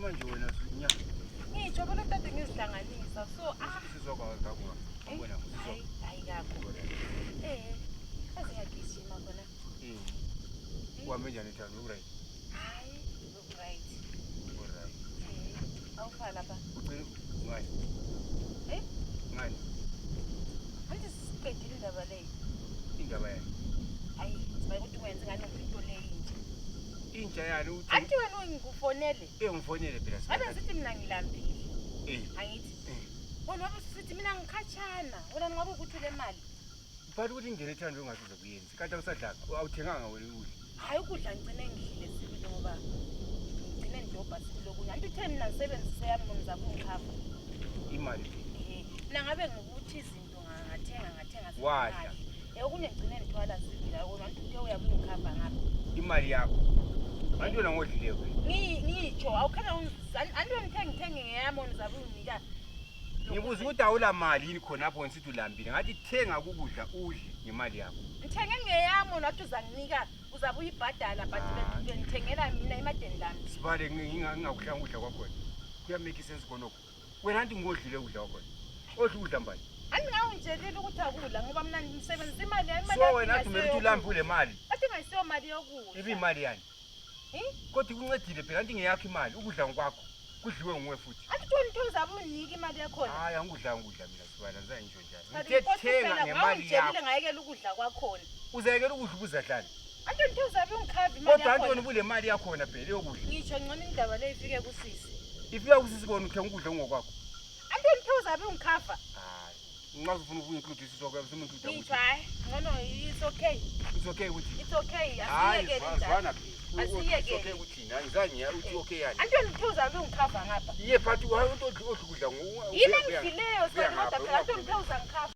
manje wena sinya. Ngitsho bona tata ngizihlanganisa so Sizokwazi ngakho. Ngibona hayi kakho. Aziyagijima khona. Uhambe njani thana uright? Hayi, right. Alright. Awufala lapha. Ucela ngani? Ngani? Angithi siqedile indaba le. Indaba yakhe. Hayi, sibaye ukuthi wenze ngani into le inje. Inja yani uthi Athi wena ungikufonele. Ngifonele phela Ngabe ngithi mina ngilambile. Angithi. Eh. Wena wabusithi mina ngikhatshana. Wena ngabe ukuthi le mali. Bathi ukuthi ingene ethando ongasiza kuyenza. Kanti awusadlanga. Awuthenganga wena ukudla. Hayi ukudla ngicine ngidlile sibili ngoba ngicine ndiyobha sibili okunye. Anti uthe mina ngisebenzise yami nomzamo ungikhava. Imali. Mina ngabe ngikuthi izinto ngathenga Wadla. Okunye ngicine ngithwala sibili wona anti uthe uyabe ungikhava ngapha. Imali yakho. Anti wena ngodlile wena. Ngitsho awukhana anti wena ngithenge ngeyami unizabe unginika. Ngibuza ukuthi awula mali yini khona lapho ngithi ulambile. Ngathi thenga ukudla udle ngemali yakho. Ngithenge ngeyami nathi uzanginika uzabe uyibhadala but ngithengela mina emadeni lami. Sibale ngingakuhlanga ukudla kwakho. Kuya make sense konoko. Wena anti ngodlile ukudla kwakho. Odla ukudla mbani? Angingawuntshelile ukuthi akudla ngoba mina ngisebenzisa imali so wena athi umele ulambe ule mali. Athi ngayisiyo mali yokudla. Ibi imali yani? Kodwa kuncedile phela anti ngeyakho imali ukudla ngokwakho. Kudliwe nguwe futhi. Athi wena uzabe unika imali yakho. Hayi angikudla ngikudla mina sibala ngiza ngisho njalo. Ngithethenga ngemali yakho. Ngitshela ngayekela ukudla kwakhona. Uzayekela ukudla ubuzadlana. Anti wena uzabe ungikhava imali yakho. Kodwa anti wena ubule imali yakho wena phela yokudla. Ngisho ngcono indaba le ifike kusisi. Ifika kusisi bona uthenga ukudla ngokwakho. Anti wena uzabe ungikhava. Hayi. Nxa ufuna ukuyinclude isizokwazi umuntu uthi. Ngitsho hayi ngcono it's okay. It's okay ukuthi. It's okay. Asiyekele njalo. Asiyekele. Okay ukuthi nani ngizanye uthi okay yani. Anti wena uzabe ungikhava ngapha. Iye phathi wa umuntu odla ukudla nguwe. Yini ngifileyo sana kodwa phela anti wena uzangikhava.